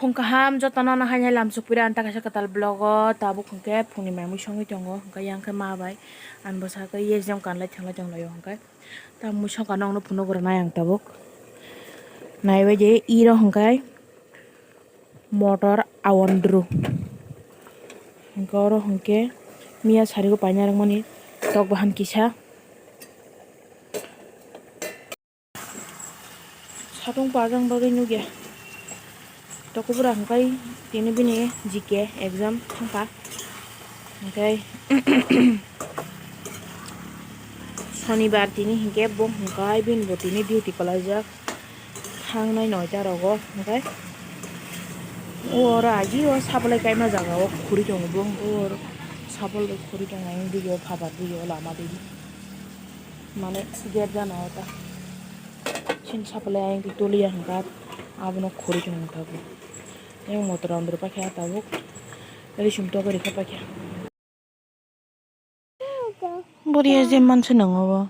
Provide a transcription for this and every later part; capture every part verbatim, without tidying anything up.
Phung kaham jotono no haino lamsok pira ang ta kaisa kwtal vlog o tabuk hwnkhe phungni mai mui songwi tongo hwnkhe yang khe ma bai ang bwsa khe yejom kanlai thanglai tonglaio hwnkhe ta mui songkha nokno phunuk rwnai ang tabuk naibaidi iro hwnkhe motor awandru hwnkhe oro hwnkhe miya sarigo paina rwkmani tok bahan kisa. Satung parjang bagwi nukya. Tokopura hwnkhe tini bini G K exam thangkha. Hwnkhe sonibar tini hwnkhe bo hwnkhe bini bo tini duty kwlaijak. Thangnai noita rogo hwnkhe o oro agi o sabolai kaima jaga o khuri tongo bo o oro sabol bai khuri tongo ayang dige o phabar dige o lama dige. Mane gate gana o ta. Chin saplai ayang twi toliya hwnkha abono khuri tong wngkha bo. Ayang motor andro paikha tabuk. Risum togwi rikha paikha. Bori ya jem manse nango bo.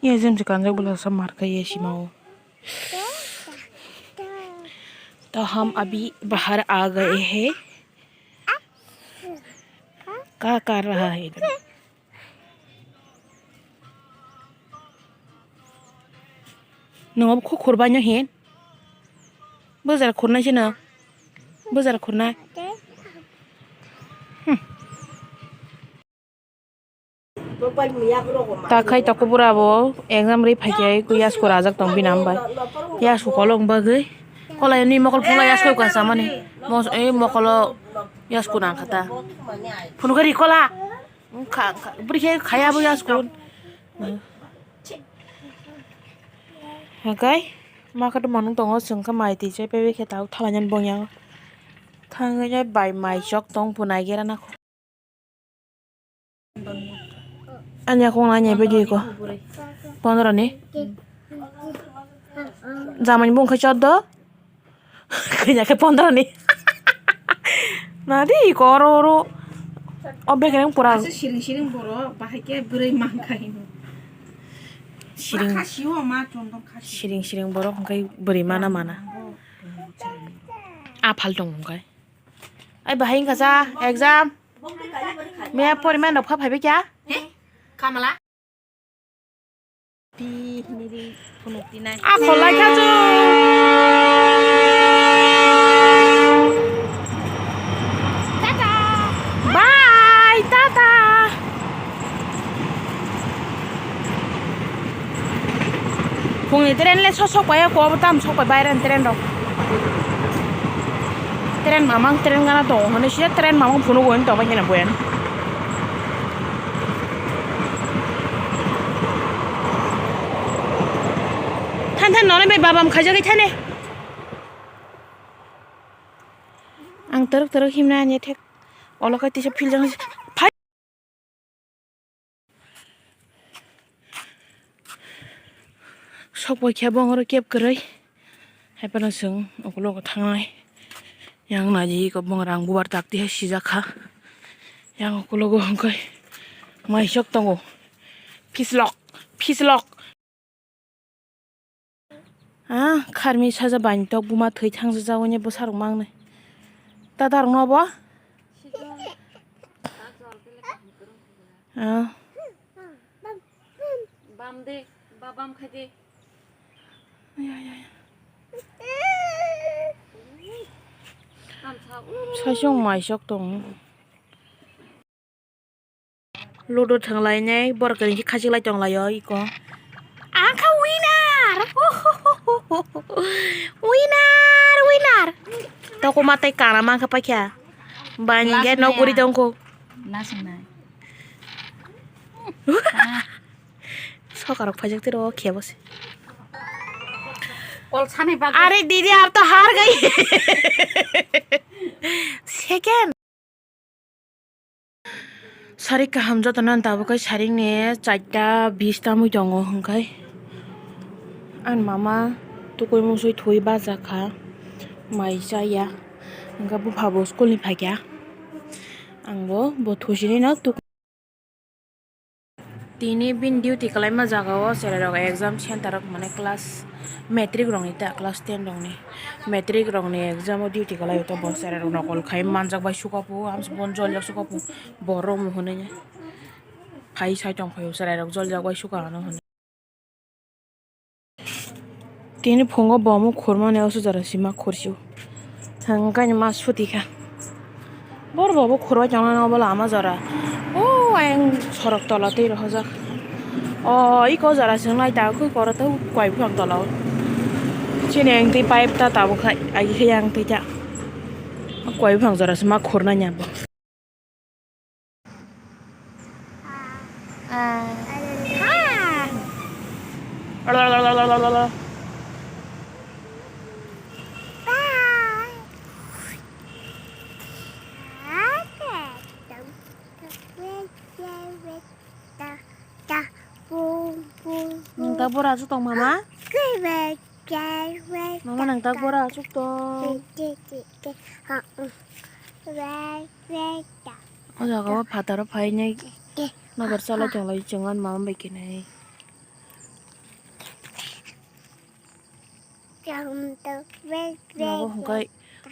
Ya jem se kanjak bwla sa markha ya sima o. To hum abhi bahar aa gaye hai. Ka kar raha hai. Nwng obo kho khurbaino hin? Bwjar khurnai se nwng? Bwjar khurnai? Hmm. Ta khai tokobura bo exam ri phaikhe ko yasku rajak tong bini hambai. Yasku kolok bagwi kolai ni mokol phunukla yasku ka samani. Mos-, ei mokolo yasku nang kha ta. Phunukhe ri kola. Wngkha, wngkha. Bwrwi khe khaya bo yasku. Hakai, ma khe to manung tongo, chwng khe mai twi chai pai bai khe tabuk thalai nani bongya. Thangwi nai bai mai chok tong phu nai gera na kho. Ani kok nai nai bai di ko. Pondro ni. Jamani bung khe choddo. Kanya khe pondro ni. Nadi ko oro oro. O bekereng pura. Asa siring siring borok bahai khe bwrwi mankha hino. Siring. Khasi o ma chondon khasi. Siring siring borok hwnkhe bwrwi mana mana. Aphal tong hwnkhe. Ai bahai wngkha sa exam. Miya poriman rok pha phaibai kya? Kamala. Pi hiniri phunuk tinai. Ako laikha chwng. Tata. Bye, tata. Phungni train le sosok pai, ko tam sok pai, bayran train rok. Train mamang, train gana tongo, hwnwi sida train mamang phunuk bai tongma khe na boyan. Than than nonai bai babam khaijagwi thani. Ang torok torok himna ani thek olo kai tisa philjak. Sok bai khe bongoro kep kwrwi. Hai phano chwng ukulogo thangnai. Yang naidi iko bong rang bubar tak tiha sijak kha. Yang ukulogo hwnkhe maisok tongo. Phislok, phislok. Ah, kharmi saja bani tok buma thwi thangsa jagoni bwsarok mangnai. Tatarok no bo? Ah. Bam de, ba bam khai de. Ay, ay, ay. Kamsa, uh. Saisong maisok tong. Ludo thwnglainai borok kwrwi khe khachik lai tonglaio iko. Ang kha winner! Winner, winner! Tokoma tei kana mankha paikha. Bani last gate no maya. Guri tongkho. Last wngnai. Sokarok phaijak tiro khebo se. Kol sani bagwi. Are didi, aap to haar gayi. Second. Sarik kaham jotono tabuk khe sarik ni charta bis tamwi tongo hwnkhe. Ani mama tukui musui thwi bajak kha, mai chaya. Hwnkhe bupha bo school ni phaikha. Ang bo, bo thusinino tuk-, Tini bini duty kalaima jaga o cherai rok exam center rok mane class matric rok ni ta class ten rok ni matric rok ni exam o duty kalai o to bo cherai rok nokol khai manjak bai suka po amsa bon jol jak suka po borok mo hinui phai sai tong phai o cherai rok jol jak bai suka ano hinui. Tini phungo bo mukhurmani oso jora sima khursu. Hwnkhe ma suti kha. Bor bo bo khurwai tongnani obo lama jora. O ayang sorok tola twi rohorjak. O iko jora se nai ta khe koro tei koi buphang tola o. Chini ang twi pipe ta tabuk khai agi khe yang twi ta. Koi buphang jora se ma khurnani abo. Nang ta bora aswk tong mama? Mama nang ta bora aswk tong. O jaga o phataro phainai nobar chalai tonglai chwng ani mama bai khe nai. Nogo hwnkhe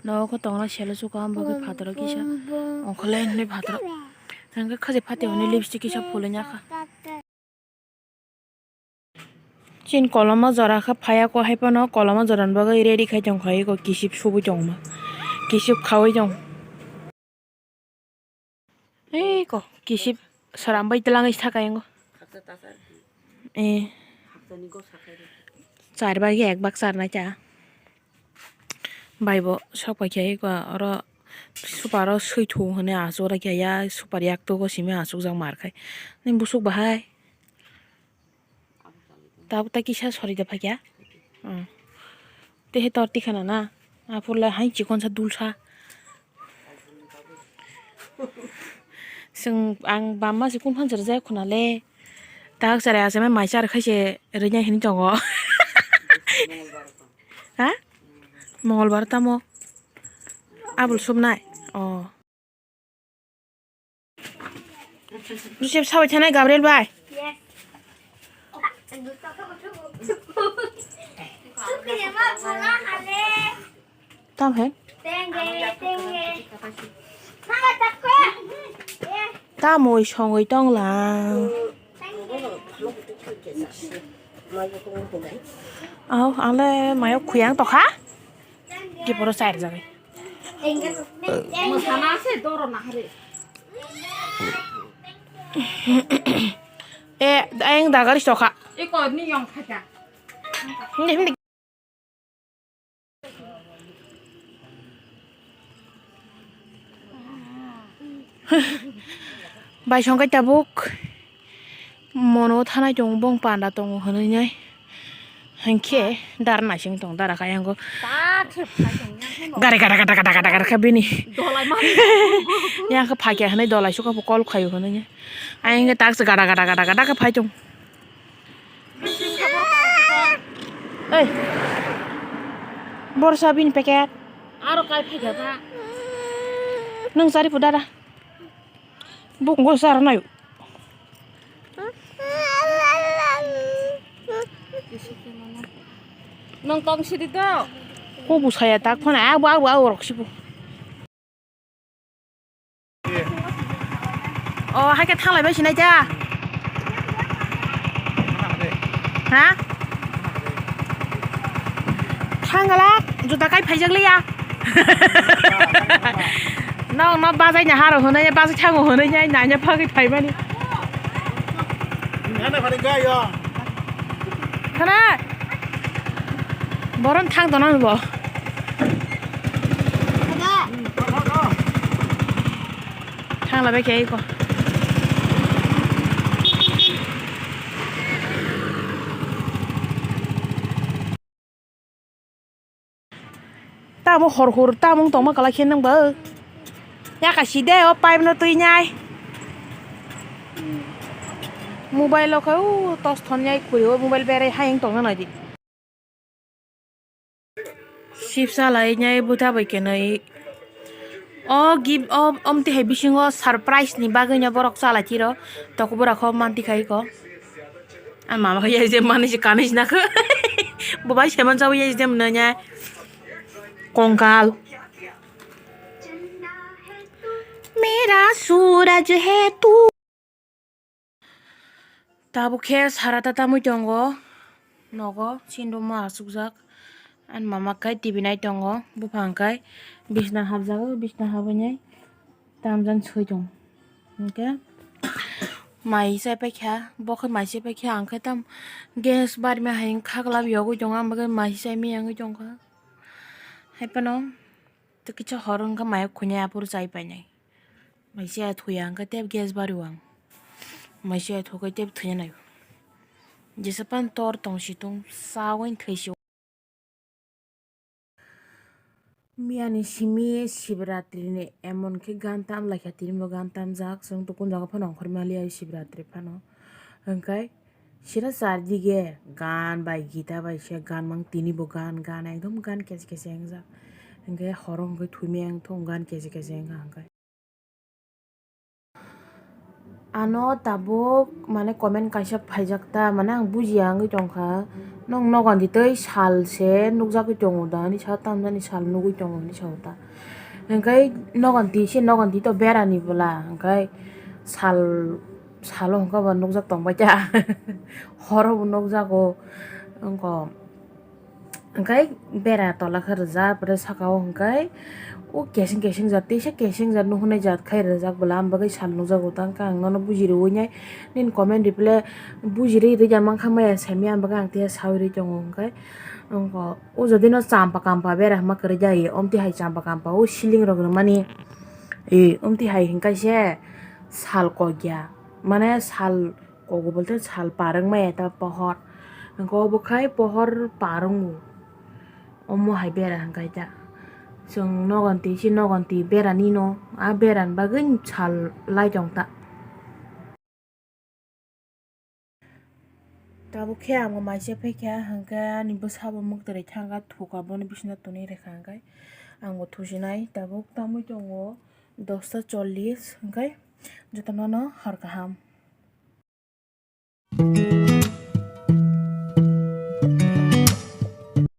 nogo khe tongna selo suka, hambo khe phataro kisa ongkholai hinwi phataro. Hwnkhe khajai phatwi hwnwi lipstick kisa phulwi nya kha. Chini koloma jora khe phaiya ko, hai phano koloma jora ni bagwi ready khai tong kha, eko kisip subui tongma, kisip khaui tong. Ei ko kisip sora bai twlangwi thaka yango. Eh. Char bagi ek bak char nai cha. Bai bo sok pai khe eko oro super o swi thu hwnwi achuk rai khe ya super yak tugo simi achukjak mar khai. Ni busuk bahai. Tabuk ta kisa sori da phakya. Hmm. Te he tor tikhana na. Aphurla hai chikon sa dul sa. Seng ang bamma se kun phan sar jai khuna le. Tak sare ase mai mai sar khai se renya hini tongo. Ha? Mongolbar tamo. Abul sub nai. Oh. Joseph sabai thanai Gabriel bai. Tam he? Tamoi songoi tonglang. Au, angle mayo khuyang tokha. Kiporo side jagai. Mwsana se doro nahari. E, ayang dagari sokha. Iko ni yong khaja. Hindi, hindi. Bai songkai tabuk. Mono thanai tongo, bong panda tongo hwnwi nai. Hinkhe dar naising tong dara kha yango. Ta khe phai tong yang khe no. Gari gada gada gada gada gada kha bini. Dolai mani. Yang khe phai khe hwnwi dolai suka bo call khaio hwnwi nai. Ayang khe tak se gada gada gada gada khe phai tong. Ei. Borsa bini packet. Aro kai phai kha ta. Nung sari pu dara. Buk ngo sar nayo. Nang tong sidi to. Ko bu saya tak phone abu abu abu rok sibu. O hai khe thalai bai sinai ta. Ha? Thangala juta kai phaijak liya. No no bazai na haro hwnai bazai thango hwnai nai nanya phagwi phaimani. Khana. Boron thang dona bo. Thang labai khe iko. Tamo hor hor tamo tongma kala khe nang ba. Ya ka si de o pipe no twi nai. Mobile o khe u tos thon yai khuri o mobile berai hayeng tongna nai di. Sip salai nai buta bai khe nai. O gift o omtwi hai bisingo surprise ni bagwi no borok chalai tiro. Tokobora kho manti khai ko. Ani mama khe yai je mani se kanwi sina khe. Bo bai seman chawi yai je mwnanya. Kongkal. Mera suraj hai tu. Tabuk khe sara ta tamwi tongo, nogo sinduma achukjak. Ani mama khe T V nai tongo, buphang khe bisna hapjago, bisna habwi nai tamjani soi tongo. Hinkhe mai se paikha, bo khe mai se paikha, ang khe tam gas barma hai khakla yogwi tongo, ang bagwi mai se miyangwi tongkha. Haiphano tei kisa hor wngkha mai khwnai aphuru chai painai. Mai se thuya hwnkhe tei gas bario ang. Mai se thogwi tei thwina nai. Jesa pan tor tong si tong sa wng thwi si. Miyani simi Shivratri ni emon khe gan tam lai kha, tini bo gan tam jak, chwng tukun jaga phano ongkhor mali ai Shivratri phano. Hwnkhe sira char dige gan bai gita bai se gan mang tini bo gan gan ekdom gan kese kese wngjak. Hwnkhe horo hwnkhe thumia wng thung gan kese kese wngkha hwnkhe. Ano tabuk mane comment kaisa phaijak ta, mane ang bujiya wngwi tongkha, nwng nogon di tei sal se nukjagwi tongo da hinwi sa, tamjani sal nugwi tongo hinwi sa ta. Hwnkhe nogon di se nogon di to berani bwla, hwnkhe sal, salo hwnkhe bo nukjak tongbai ta, horo bo nukjago wngkha. Hwnkhe bera tola khe rijak, bwrwi saka o hwnkhe o keseng keseng jat, teisa keseng jat nuhunai jat khai rijak bwla, ang bagwi sal nukjago tang khe ang nono buji rwui nai. Nini comment reply buji rwi rwya mankha maya saimaya, ang bagwi ang teisa saui rwi tongo. Hwnkhe o jodi no champa kampa bera hwnma kwrwi jai, omtwi hai champa kampa o ceiling rok rwmani, e, omtwi hai hwnkhe se sal kokya, mane sal Kogo bolte sal par wngmaya ta pohor. Hwnkhe obo khai pohor par wngo. Omo hai bera hwnkhe ta. Chwng nogon twi se nogon twi berani no. A berani bagwi sal lai tong ta. Tabuk khe ang bo mai se phaikha, hwnkhe ani bwsa bo mwktwrwi thangkha, thuka bono bisina tonwi rwkha, hwnkhe ang bo thusinai. Tabuk tamwi tongo dosta chollish, hwnkhe jotono no hor kaham.